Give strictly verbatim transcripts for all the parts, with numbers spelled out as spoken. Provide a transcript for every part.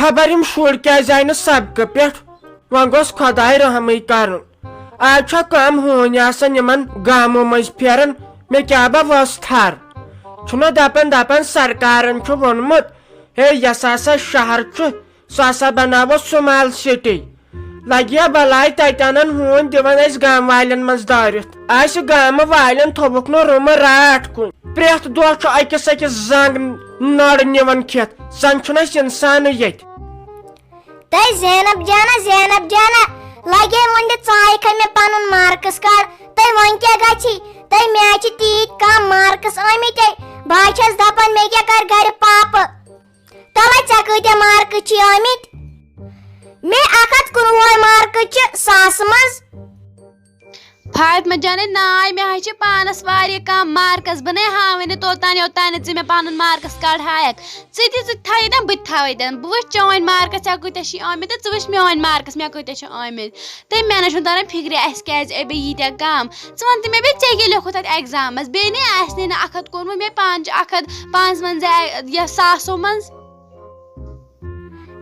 خبر یِم شُرۍ کیازِ آیہِ نہٕ سبقہٕ پٮ۪ٹھ؟ وۄنۍ گوٚژھ خۄداے رحمٕے کرُن۔ آز چھا کم ہوٗنۍ آسان یِمن گامو مٔنٛزۍ پھیران؟ مےٚ کیٛاہ بہ وس تھر۔ چھُنہ دپان، دپان سرکارن چھُ ووٚنمُت، ہے، یۄس ہسا شہر چھُ، سُہ ہسا بناوو سمال سٹی۔ لگیا بلاے، تتہِ انن ہوٗنۍ، دِوان اسہِ گام والٮ۪ن منٛز دٲرِتھ۔ اسہِ گامہٕ والٮ۪ن تھوٚوُکھ نہٕ روٗمہٕ راٹھ کُنہِ۔ پرٛٮ۪تھ دۄہ چھُ أکِس أکِس زنگ نٔر نِوان کھٮ۪تھ، زن چھُنہٕ اسہِ انسانٕے ییٚتہِ۔ تہٕ زینب جانہ، زینب جانہ، لگے وۄنۍ دِ ژٕ ہایکھا مےٚ پنُن مارکس کارڈ۔ تہٕ وۄنۍ کیٛاہ گژھی؟ تہٕ مےٚ چھِ تیٖتۍ کم مارکس آمٕتۍ، بہٕ ہا چھَس دپان مےٚ کیٛاہ کرِ گرِ پاپہٕ۔ تَلَے ژےٚ کۭتیٛاہ مارکس چھی آمٕتۍ؟ مےٚ اکھ ہتھ کُنوُہے مارکس چھِ ساسہٕ منٛز۔ فاطمہ جانے ناے، مےٚ حظ چھِ پانس واریاہ کم مارکس، بہٕ نے ہاوے نہٕ توٚتام یوٚتام نہٕ ژٕ مےٚ پنُن مارکس کارڈ ہایکھ۔ ژٕ تہِ، ژٕ تہِ تھاوے تَم، بہٕ تہِ تھاوے تَم۔ بہٕ وٕچھ چٲنۍ مارکس ژےٚ کۭتیٛاہ چھی آمٕتۍ تہٕ ژٕ وٕچھ میٲنۍ مارکس مےٚ کۭتیٛاہ چھِ آمٕتۍ۔ تہٕ مےٚ نہ چھُنہٕ تران فِکرِ اَسہِ کیٛازِ آے بیٚیہِ ییٖتیٛاہ کم۔ ژٕ وَن تہٕ مےٚ بیٚیہِ، ژےٚ کیٛاہ لیوٚکھُتھ اَتھ ایگزامس؟ بیٚیہِ نے آسہِ نے نہٕ اکھ ہتھ کوٚرمُت، مےٚ پانہٕ چھُ اکھ ہتھ پانٛژوَنزاہ یا ساسو منٛز۔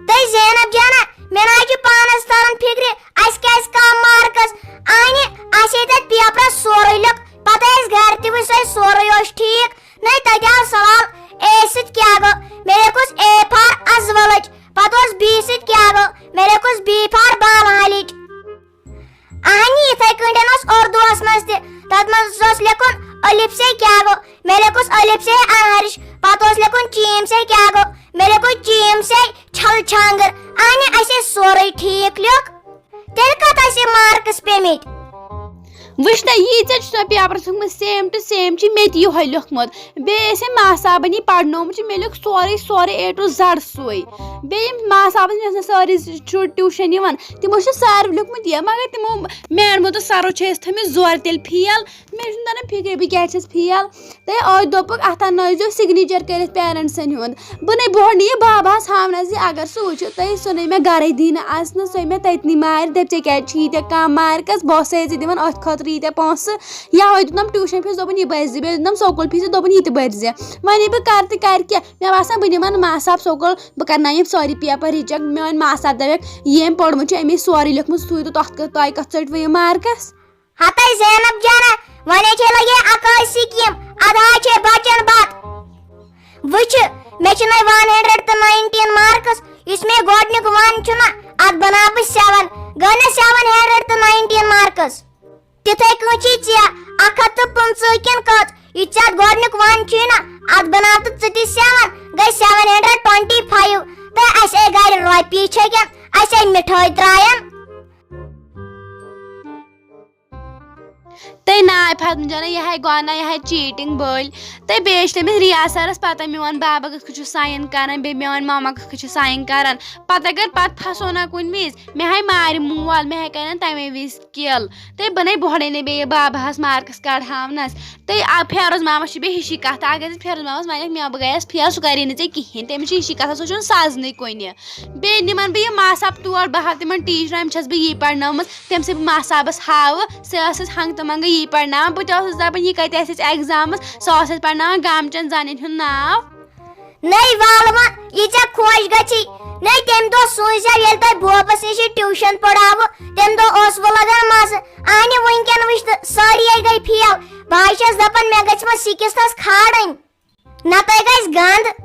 تہٕ زینب جانہ، مےٚ نہ حظ چھُ پانس تران فِکرِ، اَسہِ کیٛازِ کم مارکس؟ اہنہِ، اَسہِ ہے تَتہِ پیپرس سورُے لیوٚکھ، پتہٕ ٲسۍ گرِ تہِ وٕچھ سۄے سورُے اوس ٹھیٖک۔ نَے تَتہِ آو سوال اے سۭتۍ کیٛاہ گوٚو؟ مےٚ لیوٚکھُس اے فار ازولٕچ، پتہٕ اوس بی سۭتۍ کیٛاہ گوٚو؟ مےٚ لیوٚکھُس بی فار بال ہالِچ۔ اہنی، یِتھَے کٲٹھۍ اوس اردوٗہَس منٛز تہِ۔ تَتھ منٛز اوس لیکھُن الف سے کیٛاہ گوٚو؟ مےٚ لیوٚکھُس الف سے انہرِش۔ پَتہٕ اوس لیکھُن چیٖم سے کیٛاہ گوٚو؟ مےٚ لیوٚکھُس چیٖم سے چھل چھانٛگٕر۔ اہنی، اَسہِ ٲسۍ سورُے ٹھیٖک لیوٚکھ۔ تیٚلہِ کَتھ ٲسۍ یِم مارکٕس پیٚمٕتۍ؟ وٕچھ نہ، ییٖژاہ چھُ سۄ پیپرَس لیوٚکھمُت، same to same چھِ مےٚ تہِ یِہوٚے لیوٚکھمُت۔ بیٚیہِ ٲسۍ أمۍ ماستابَن یہِ پَرنومُت چھُ، مےٚ لیوٚکھ سورُے، سورُے A to Z سُے۔ بیٚیہِ یِم ماستابَس، مےٚ ٲس نہٕ سٲری شُرۍ ٹیوٗشَن یِوان، تِمو چھُ ساروٕے لیوٚکھمُت یہِ، مگر تِمو میڈمو تہٕ سَرو چھِ أسۍ تھٲومٕتۍ زورٕ تیٚلہِ فیل۔ مےٚ چھُنہٕ تَران فِکرِ بہٕ کیٛازِ چھَس فیل۔ تہٕ أتھۍ دوٚپُکھ، اَتھ اَننٲیزیو signature کٔرِتھ پیرنٹسَن ہُنٛد۔ بہٕ نے بہٕ ہۄنہٕ یہِ باباہَس ہاونَس زِ اگر سُہ وٕچھِ، تہٕ سُہ نے مےٚ گَرَے دی نہٕ اَژنہٕ، سُہ مےٚ تٔتنٕے مارِ، دَپہِ، "ژےٚ کیٛازِ چھِ ییٖتیٛاہ کَم مارکٕس؟ بہٕ اوسَے ژےٚ دِوان أتھۍ خٲطرٕ ییٖتیٛاہ پونٛسہٕ۔ یَوَے دیُتنَم ٹیوٗشَن فیٖس، دوٚپُن، یہِ بٔرۍ زِ، بیٚیہِ دیُتنَم سکوٗل فیٖس، دوٚپُن، یہِ تہِ بٔرۍ زِ۔" وۄنۍ بہٕ کَرٕ تہٕ کَرٕ کیٛاہ؟ مےٚ باسان، بہٕ نِمَن ماستاب سکوٗل، بہٕ کَرناوٕ یِم سٲری پیپر reject۔ میٛٲنۍ ماستاب دَپٮ۪کھ، "یہِ أمۍ پوٚرمُت چھُ، أمۍ سُہ سورُے لیوٚکھمُت سُے تہٕ تۄہہِ کَتھ، تۄہہِ کَتھ ژٔٹوٕ یِم مارکٕس؟" ہتے زینب جانہ، ونے چھے لگے اکٲے سکیم، ادہا چھے بچن بت۔ وچھ، مےٚ چھِ نَے one hundred تہٕ nineteen marks، یُس مےٚ گۄڈنیُک one چھُنہ، اتھ بناو بہٕ seven، گٔے نہ seven hundred تہٕ nineteen marks۔ تِتھے کٔنۍ چھی ژےٚ اکھ ہتھ تہٕ پٕنٛژٕہ کِن کٔژ، یہِ ژےٚ اتھ گۄڈنیُک one چھُے نہ، اتھ بناو تہٕ ژٕ تہِ seven، گٔے seven hundred twenty five۔ تہٕ اسے گرِ رۄپیہِ چھے کینٛہہ، اسے مِٹھٲے ترٛاین۔ تہٕ ناے فاطمہ جانہ، یہِ ہے گۄناہ، یہِ ہے cheating بٔلۍ۔ تہٕ بیٚیہِ چھِ تٔمِس ریاض سرس پتہ، میون بابا کِتھ کٔنۍ چھُ sign کران، بیٚیہِ میون ماما کِتھ کٔنۍ چھُ sign کران۔ پتہٕ اگر پتہٕ پھسو نہ کُنہِ وِزِ، مےٚ ہے مارِ مول، مےٚ ہے کرن تمے وِزِ kill۔ تہٕ بہٕ نے بۄہڑے نے بیٚیہِ باباہس marks card ہاونس۔ تہٕ آ، فیروز مامس چھِ بیٚیہِ ہِشی کتھ، اگر ژٕ فیروز مامس ونکھ، مےٚ بہٕ گٔیس فیل، سُہ کرے نہٕ ژےٚ کِہینۍ، تٔمِس چھِ ہِشی کتھ، سُہ چھُنہٕ سزنٕے کُنہِ۔ بیٚیہِ نِمَن بہٕ یہِ ماساب تور، بہٕ ہاوٕ تِمَن ٹیٖچرَن، أمِس چھَس بہٕ یی پَرنٲومٕژ، تٔمۍ سٕے بہٕ ماسابَس ہاوٕ، سۄ ٲسٕس ہنٛگہٕ تہٕ منٛگہٕ یی پَرناوان۔ بہٕ تہِ ٲسٕس دَپان، یہِ کَتہِ آسہِ اَسہِ ایگزامَس، سۄ ٲس اَسہِ پَرناوان گامچَن زَنٮ۪ن ہُنٛد ناو۔ نٔے والہٕ وۄنۍ یہِ ژےٚ خۄش گژھی۔ نٔے تَمہِ دۄہ سوٗززیو، ییٚلہِ تۄہہِ بوبَس نِش یہِ ٹیوٗشَن پَرناوٕ، تَمہِ دۄہ اوس وۄنۍ لَگان مَزٕ۔ اَہنہِ وٕنۍکٮ۪ن وٕچھ تہٕ سٲری گٔے فیل۔ بہٕ حظ چھَس دَپان، مےٚ گٔژھ وۄنۍ سِکِستھَس کھالٕنۍ۔ نتہٕ گژھِ گنٛد۔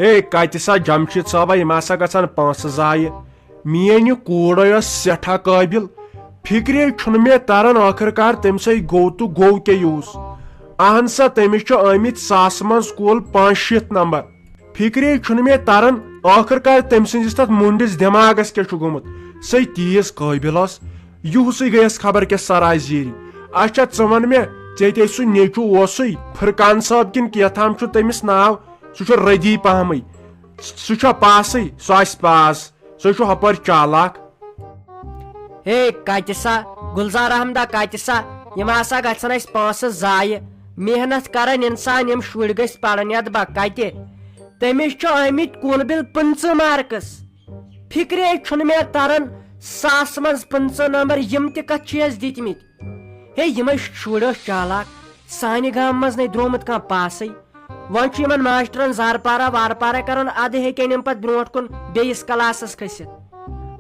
ہے، کتہِ سا جمشید صٲبا، یِم ہسا گژھن پونٛسہٕ ضایع۔ میٲنۍ یہِ کوٗر ٲس سٮ۪ٹھاہ قٲبِل۔ فِکرے چھُنہٕ مےٚ تران ٲخٕر کار تٔمۍ سٕے گوٚو تہٕ گوٚو کیٛاہ یوٗس۔ اہن سا، تٔمِس چھُ آمٕتۍ ساسہٕ منٛز کُل پانٛژھ شیٖتھ نمبر۔ فِکرے چھُنہٕ مےٚ تران ٲخٕر کار تٔمۍ سٕنٛدِس تتھ مُنڈِس دٮ۪ماغس کیٛاہ چھُ گوٚمُت۔ سۄے تیٖژ قٲبِل ٲس، یِہُسٕے گٔیَس خبر کیٛاہ سرازیٖری۔ اچھا، ژٕ وَن مےٚ، ژےٚ تہِ سُہ نیٚچوٗ اوسُے، فرقان صٲب کِنہٕ کیٛاہ تام چھُ تٔمِس ناو، سُہ چھُ ردی پہمٕے، سُہ چھا پاسٕے، سُہ آسہِ پاس، سُہ چھُ ہُپٲرۍ چالاک۔ ہے، کتہِ سا، گُلزار احمدا، کتہِ سا؟ یِم ہسا گژھن اَسہِ پونٛسہٕ ضایع۔ محنت کرن انسان، یِم شُرۍ گٔژھۍ پرن، یتھ با کتہِ؟ تٔمِس چھُ آمٕتۍ کُل بِل پٕنٛژٕہ marks۔ فِکرے چھُنہٕ مےٚ تران، ساسہٕ منٛز پٕنٛژٕہ نمبر یِم تہِ کتھ چھِ اَسہِ دِتمٕتۍ۔ ہے، یِمے شُرۍ ٲسۍ چالاک، سانہِ گامہٕ منٛز نے درٛامُت کانٛہہ پاسٕے۔ وۄنۍ چھُ یِمن ماسٹرن زارپارہ وارپارہ کران، ادٕ ہیٚکن یِم پتہٕ برونٛٹھ کُن بیٚیِس کلاسس کھٔسِتھ۔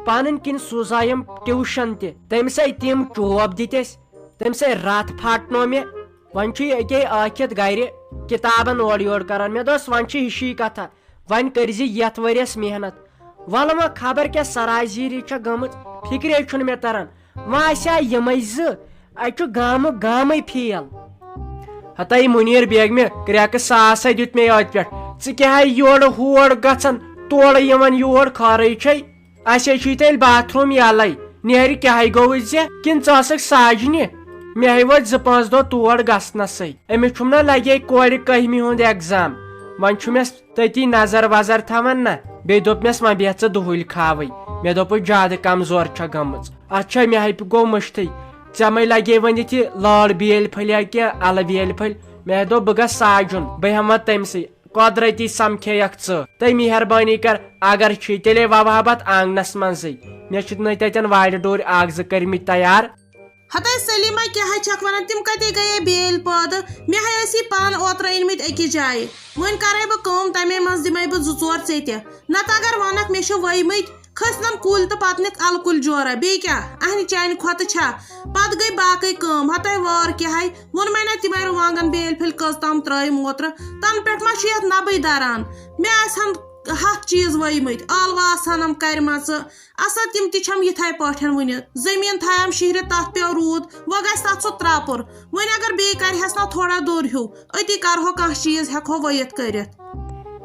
پنٕنۍ کِنۍ سوٗزایَم ٹیوٗشن تہِ۔ تٔمۍ سٕے تِم چوب دِتۍ اَسہِ، تٔمۍ سٕے رتھ پھاٹنو مےٚ۔ وۄنۍ چھُ یہِ أکے ٲکھِتھ گرِ کِتابن اورٕ یورٕ کران۔ مےٚ دوٚپُس، وۄنۍ چھِ ہِشی کتھا، وۄنۍ کٔرۍ زِ یتھ ؤریس محنت۔ ولہٕ وۄنۍ خبر کیٛاہ سرازیٖری چھےٚ گٔمٕژ، فکرے چھُنہٕ مےٚ تران۔ وۄنۍ آسہِ ہا یِمے زٕ، اتہِ چھُ گامہٕ گامٕے فیل۔ ہتے مُنیٖر بیگمہِ، کرٛٮ۪کہٕ ساسے دیُت مےٚ أتھۍ پٮ۪ٹھ۔ ژٕ کیٛاہ ہے یورٕ ہور گژھان، تورٕ یِوان یور، خٲرٕے چھے؟ اسے چھُے تیٚلہِ باتھ روٗم یَلَے۔ نیرِ کیٛاہے گوٚوُے ژےٚ؟ کِنہٕ ژٕ ٲسٕکھ ساجنہِ؟ مےٚ ہے وٲتۍ زٕ پانٛژھ دۄہ تور گژھنَسٕے۔ أمِس چھُم نہ لگے کورِ کٔہمہِ ہُنٛد ایگزام۔ وۄنۍ چھُ مےٚ تٔتی نظر وظر تھاوان نہ۔ بیٚیہِ دوٚپ مےٚ، وۄنۍ بیٚہہ ژٕ دُہُلۍ کھاوٕے۔ مےٚ دوٚپُس، زیادٕ کمزور چھےٚ گٔمٕژ۔ اتھ چھا مےٚ ہیپہِ گوٚو مٔشتھٕے۔ ژےٚ مَے لگے وۄنۍ ییٚتہِ لٲر بیٲلۍ پھٔلۍ یا کینٛہہ الہٕ بیٲلۍ پھٔلۍ۔ مےٚ دوٚپ، بہٕ گژھٕ ساجُن، بہٕ ہٮ۪مہٕ وۄنۍ تٔمۍ سٕے۔ قۄدرتی سمکھے اکھ ژٕ۔ تہٕ مہربٲنی کر، اگر چھُے تیٚلے ووہا بتھ آنگنس منٛزٕے۔ مےٚ چھِ نٔے تتٮ۪ن وارِ ڈورۍ اکھ زٕ کٔرمٕتۍ تیار۔ ہتے سلیمہ، کیٛاہ ہے چھکھ ونان؟ تِم کتے گٔیے بیٲلۍ پٲدٕ؟ مےٚ ہے ٲسی پانہٕ اوترٕ أنۍ مٕتۍ أکِس جایہِ۔ وۄنۍ کرے بہٕ کٲم، تمے منٛز دِمے بہٕ زٕ ژور ژےٚ تہِ۔ نتہٕ اگر ونکھ مےٚ چھِ ؤوۍ مٕتۍ، کھٔسۍ نن کُلۍ تہٕ پتہٕ نِکھ الہٕ کُلۍ جورہ۔ بیٚیہِ کیٛاہ، اہنہِ چانہِ کھۄتہٕ چھا؟ پتہٕ گٔے باقٕے کٲم۔ ہتے وٲر کیٛاہ ہے، ووٚنمے نہ تِمے رُوانگن بیٲلۍ پھٔلۍ کٔژ تام ترٲوۍ موترٕ۔ تنہٕ پٮ۪ٹھ ما چھُ یتھ نبٕے دران؟ مےٚ آسہِ ہن ہتھ چیٖز ؤوۍ مٕتۍ، ٲلوٕ آسہٕ ہنم کرِمژٕ۔ اسا تِم تہِ چھم یِتھے پٲٹھۍ وُنہِ۔ زٔمیٖن تھایم شِہرِتھ، تتھ پیوٚو روٗد، وۄنۍ گژھِ تتھ سُہ ترٛپُر۔ وۄنۍ اگر بیٚیہِ کرِہس نا تھوڑا دوٚر ہیوٗ، أتی کرہو کانٛہہ چیٖز، ہٮ۪کہو ؤوِتھ کٔرِتھ۔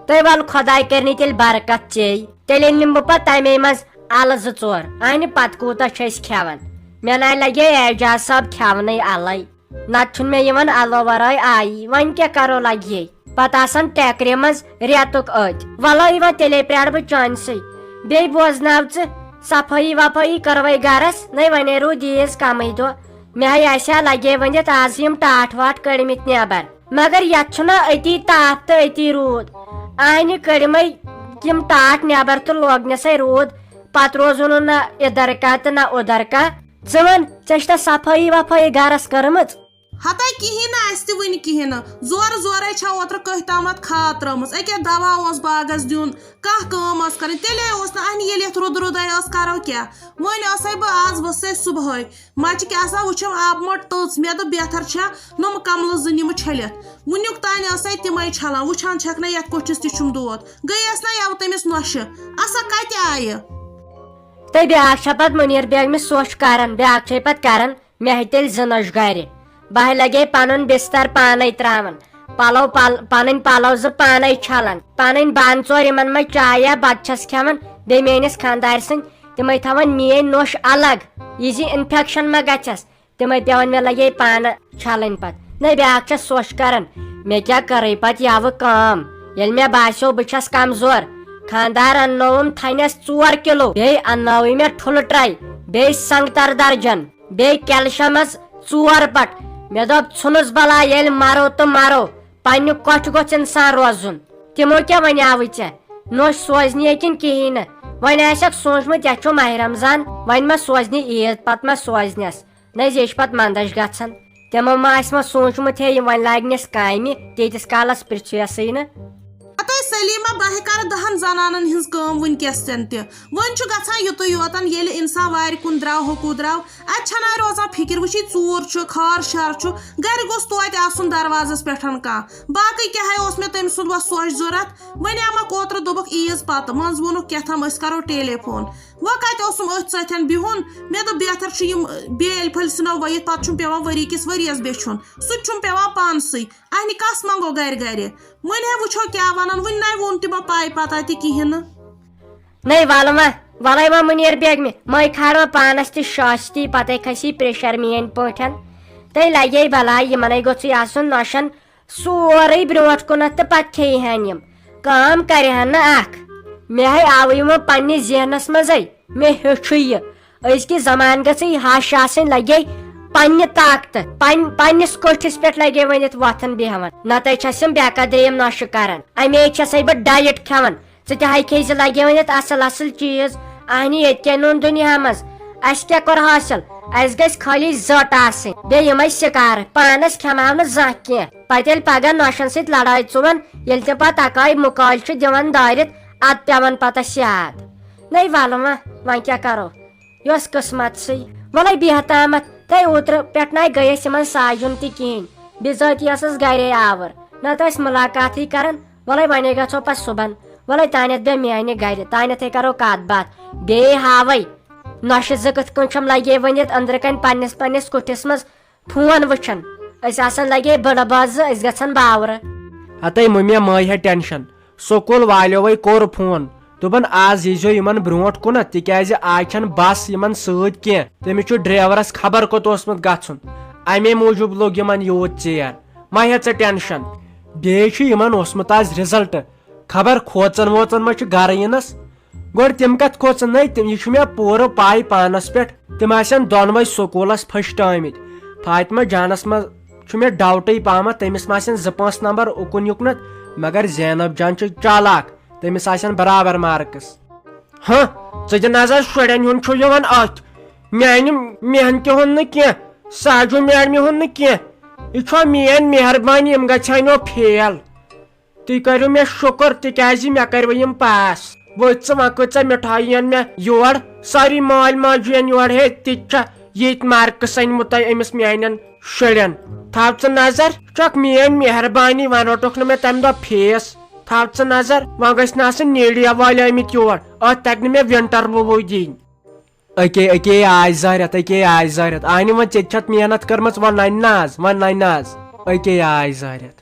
تہٕ ول خۄداے کرنی تیٚلہِ برکت ژے۔ تیٚلے نِمہٕ بہٕ پتہٕ تمے منٛز الہٕ زٕ ژور۔ اہنہِ پتہٕ کوٗتاہ چھِ أسۍ کھٮ۪وان؟ مےٚ ناے لگے اعجاز صٲب کھٮ۪ونٕے الے۔ نتہٕ چھُنہٕ مےٚ یِوان الو ورٲے آیی۔ وۄنۍ کیٛاہ کرو، لگہِ ہے۔ پتہٕ آسن ٹیکرِ منٛز رٮ۪تُک أتۍ۔ ولو یِوان تیٚلے پرٛارٕ بہٕ چانسٕے۔ بیٚیہِ بوزناو ژٕ، صفٲیی وفٲیی کٔروے گرس؟ نَے وۄنۍ روٗد عیٖز کمٕے دۄہ۔ مےٚ ہے آسہِ ہا لگے ؤنِتھ آز یِم ٹاٹھ واٹھ کٔڑمٕتۍ نٮ۪بر۔ مگر یتھ چھُنہ أتی تاپھ تہٕ أتی روٗد۔ آنہِ کٔڑمے یِم ٹاٹھ نٮ۪بر تہٕ لوگنسے روٗد۔ پتہٕ روزُن نہ ادھر کا تہٕ نہ ادھر کا۔ ژٕ وَن، ژےٚ چھےٚ صفٲیی وفٲیی گرس کٔرمٕژ؟ ہتا کِہیٖنۍ نہٕ، اَسہِ تہِ وٕنہِ کِہیٖنۍ نہٕ۔ زورٕ زورَے چھا اوترٕ کٔہۍ تامَتھ کھاد ترٲومٕژ، أکیٛاہ دوا اوس باغَس دیُن، کانٛہہ کٲم ٲس کَرٕنۍ، تیٚلے اوس نہٕ اَہنہِ، ییٚلہِ یَتھ رُدٕ رُدَے ٲس، کَرو کیٛاہ؟ وۄنۍ ٲسَے بہٕ آز ؤژھٕے صُبحٲے، مَچہِ کیٛاہ سا وٕچھِم آبہٕ مٔٹ تٔژ، مےٚ دوٚپ بہتر چھا نۄمہٕ کَملہٕ زٕ نِمہٕ چھٔلِتھ۔ وٕنیُک تانۍ ٲسَے تِمَے چھَلان، وٕچھان چھَکھ نہ یَتھ کوٚٹھِس تہِ چھُم دود، گٔیَس نہ یَوٕ تٔمِس نۄشہِ۔ اَسا کَتہِ آیہِ؟ تہٕ بیٛاکھ چھےٚ پَتہٕ مُنیٖر بیگمہِ سۄچھ کَران، بیٛاکھ چھے پَتہٕ کَران مےٚ ہے تیٚلہِ زٕ نۄش گرِ۔ بہٕ ہے لگے پنُن بستر پانے تراوان، پلو پل-، پنٕنۍ پلو زٕ پانے چھلان، پنٕنۍ بانہٕ ژور یِمن منٛز چاے یا بتہٕ چھس کھٮ۪وان، بیٚیہِ میٲنِس خانٛدارِ سٕنٛدۍ تِمے تھاوان میٲنۍ نۄش الگ، یہِ زِ انفیکشن ما گژھٮ۪س، تِمے پٮ۪وان مےٚ لگے پانہٕ چھلٕنۍ پتہٕ۔ نہ بیٛاکھ چھس سۄچھ کران، مےٚ کیٛاہ کٔرٕے پتہٕ یوٕ کٲم، ییٚلہِ مےٚ باسیو بہٕ چھس کمزور۔ خانٛدار اننووُم تھنس ژور کلو، بیٚیہِ اننٲوٕے مےٚ ٹھُلہٕ ٹرے، بیٚیہِ سنگتر درجن۔ بیٚیہِ کیلشمس ژور پٹ۔ مےٚ دوٚپ، ژھُنُس بلاے، ییٚلہِ مرو تہٕ مرو، پننہِ کۄٹھِ گوٚژھ انسان روزُن۔ تِمو کیٛاہ ونیاوُے ژےٚ؟ نۄش سوزنی کِنہٕ کِہیٖنۍ نہٕ؟ وۄنۍ آسٮ۪کھ سوٗنچمُت، یتھ چھُ ماہِ رمضان، وۄنۍ ما سوزنہِ عیٖد، پتہٕ ما سوزنٮ۪س؟ نہ زِ یہِ چھِ پتہٕ منٛدچھ گژھان۔ تِمو ما آسہِ وۄنۍ سوٗنچمُت، ہے، یہِ وۄنۍ لاگنٮ۪س کامہِ، تیٖتِس کالس پرژھویسٕے نہٕ۔ ہتے سلیمہ، بہٕ ہے کرٕ دہن زنانن ہٕنٛز کٲم وٕنکیٚس تہِ تہِ۔ وۄنۍ چھُ گژھان یُتُے یوتن، ییٚلہِ انسان وارِ کُن درٛاو، ہُکُن درٛاو، اتہِ چھنہٕ روزان فکر، وٕچھی ژوٗر چھُ، خار شر چھُ، گرِ گوٚژھ توتہِ آسُن دروازس پٮ۪ٹھ کانٛہہ۔ باقٕے کیٛاہ ہے اوس مےٚ تٔمۍ سُنٛد وۄنۍ سۄچھ ضروٗرت؟ وۄنۍ آمکھ اوترٕ دوٚپُکھ عیٖز پتہٕ، منٛزٕ ووٚنُکھ کیٛاہ تام أسۍ کرو ٹیلی فون۔ وۄنۍ کتہِ اوسُم أتھۍ سۭتۍ بِہُن؟ مےٚ دوٚپ بہتر چھُ یِم بیٲلۍ پھٔلۍ ژھٕنو ؤوِتھ، پتہٕ چھُم پٮ۪وان ؤری کِس ؤریس بیچھُن، سُہ تہِ چھُم پٮ۪وان پانسٕے۔ اہنہِ کس منٛگو گرِ گرِ؟ وۄنۍ ہے وٕچھو کیٛاہ ونان، وٕنہِ نَے ووٚن تِمو پاے پتہ تہِ کِہیٖنۍ نہٕ۔ نَے وَلہٕ وۄنۍ، وَلَے وۄنۍ مُنیٖر بیگمہِ، مَے کھارٕ وۄنۍ پانَس تہِ شٲستی، پَتَے کھسی پریشر میٲنۍ پٲٹھۍ۔ تَے لَگے بَلاے، یِمَنَے گوٚژھُے آسُن نۄشَن سورُے برونٛٹھ کُنَتھ تہٕ پَتہٕ کھیٚیہِ ہَن یِم۔ کٲم کَرِ ہَن نہٕ اَکھ۔ مےٚ ہے آوُے وۄنۍ پنٛنِس ذہنَس منٛزَے، مےٚ ہیوٚچھُے یہِ۔ أزکہِ زمانہٕ گٔژھٕے ہش آسٕنۍ، لگے پننہِ طاقتہٕ، پن-، پننِس کوٹھِس پٮ۪ٹھ لگے ؤنِتھ وۄتھان بیہوان۔ نتہٕ چھس یِم بے قدری یِم نۄشہِ کران۔ امے چھسے بہٕ ڈایٹ کھٮ۪وان۔ ژٕ تہِ ہاے کھیٚیہِ زِ لگے ؤنِتھ اصل اصل چیٖز۔ اہنہِ ییٚتہِ کیٛاہ نوٚن دُنیا منٛز؟ اسہِ کیٛاہ کوٚر حٲصِل؟ اَسہِ گژھِ خٲلی زٔٹ آسٕنۍ، بیٚیہِ یِمے شِکارٕ، پانس کھٮ۪ماو نہٕ زانٛہہ کینٛہہ۔ پتہٕ ییٚلہِ پگاہ نۄشن سۭتۍ لڑٲے ژُون، ییٚلہِ تِم پتہٕ تکاے مُکالۍ چھِ دِوان دٲرِتھ، ادٕ پٮ۪وان پتس یاد۔ نٔے ولہٕ وۄنۍ، وۄنۍ کیٛاہ کرو؟ یۄس قٕسمت سٕے۔ وَلَے بیٚہہ تامَتھ، تَے اوترٕ پٮ۪ٹھ نَے گٔیَس یِمَن ساجُن تہِ کِہیٖنۍ۔ بِذٲتی ٲسٕس گَرے آوٕر، نَتہٕ ٲسۍ مُلاقاتٕے کَران۔ وَلَے وَنے گژھو پَتہٕ صُبحن۔ وَلَے تانٮ۪تھ بیٚہہ میٛانہِ گَرِ، تانٮ۪تھٕے کَرو کَتھ باتھ۔ بیٚیہِ ہاوَے نۄشہِ زٕ کِتھ کٔنۍ چھَم لَگے ؤنِتھ أنٛدرٕ کَنۍ پنٛنِس پنٛنِس کُٹھِس منٛز۔ فون وٕچھان۔ أسۍ آسان لگے بٕڈٕ بب زٕ، أسۍ گژھان باورٕ۔ ہتے مُمیا، مہ ہےٚ ٹینشن۔ سکوٗل والیووے کوٚر فون۔ دوٚپُن، آز ییٖزیو یِمن برونٛٹھ کُنتھ، تِکیازِ آز چھنہٕ بس یِمن سۭتۍ کینٛہہ۔ تٔمِس چھُ ڈرایورس خبر کوٚت اوسمُت گژھُن۔ امے موٗجوٗب لوٚگ یِمن یوٗت ژیر۔ مہ ہےٚ ژٕ ٹینشن۔ بیٚیہِ چھُ یِمن اوسمُت آز رزلٹ۔ خبر کھوژان ووژان ما چھُ گرٕ یِنس۔ گۄڈٕ تِم کتھ کھوژان؟ نَے، تِم، یہِ چھُ مےٚ پوٗرٕ پَے پانَس پٮ۪ٹھ۔ تِم آسن دۄنوَے سکوٗلَس پھٔسٹٲمٕتۍ۔ فاطمہ جانَس منٛز چھُ مےٚ ڈاوٹٕے پہمتھ، تٔمِس ما آسن زٕ پانٛژھ نمبر اُکُن یُکنَتھ، مگر زینب جان چھِ چالاک، تٔمِس آسن برابر مارکس۔ ہہ، ژٕ دِ نظر، شُرٮ۪ن ہُنٛد چھُ یِوان أتھۍ، میٛانہِ محنتہِ ہُنٛد نہٕ کینٛہہ، ساجو میڈمہِ ہُنٛد نہٕ کینٛہہ۔ یہِ چھُ میٛٲنۍ مہربٲنی، یِم گژھِ ہن یو فیل۔ تُہۍ کٔرِو مےٚ شُکُر، تِکیٛازِ مےٚ کٔرِوٕ یِم پاس۔ وٕچھ ژٕ، وۄنۍ کۭژاہ مِٹھٲے یِن مےٚ یور، سٲری مٲلۍ ماجہِ یِن یور، ہے، تہِ تہِ چھا ییٚتہِ مارکٕس أنۍمٕتۍ أمِس میٛانٮ۪ن شُرٮ۪ن۔ تھاو ژٕ نظر، چھکھ میٛٲنۍ مہربٲنی، وۄنۍ روٚٹُکھ نہٕ مےٚ تَمہِ دۄہ فیس۔ تھاو ژٕ نظر، وۄنۍ گٔژھۍ نہٕ آسٕنۍ نیٖڈیا وٲلۍ آمٕتۍ یور، أتھۍ تَگہِ نہٕ مےٚ ونٹر وُوٕے دِنۍ۔ أکے، أکے آے زہرٮ۪تھ، أکے آے زہرٮ۪تھ۔ آے نہٕ وۄنۍ، ژےٚ تہِ چھَتھ محنت کٔرمٕژ، وۄنۍ نَنہِ نہ آز، وۄنۍ نَنہِ نہ آز۔ أکے آے زہرٮ۪تھ۔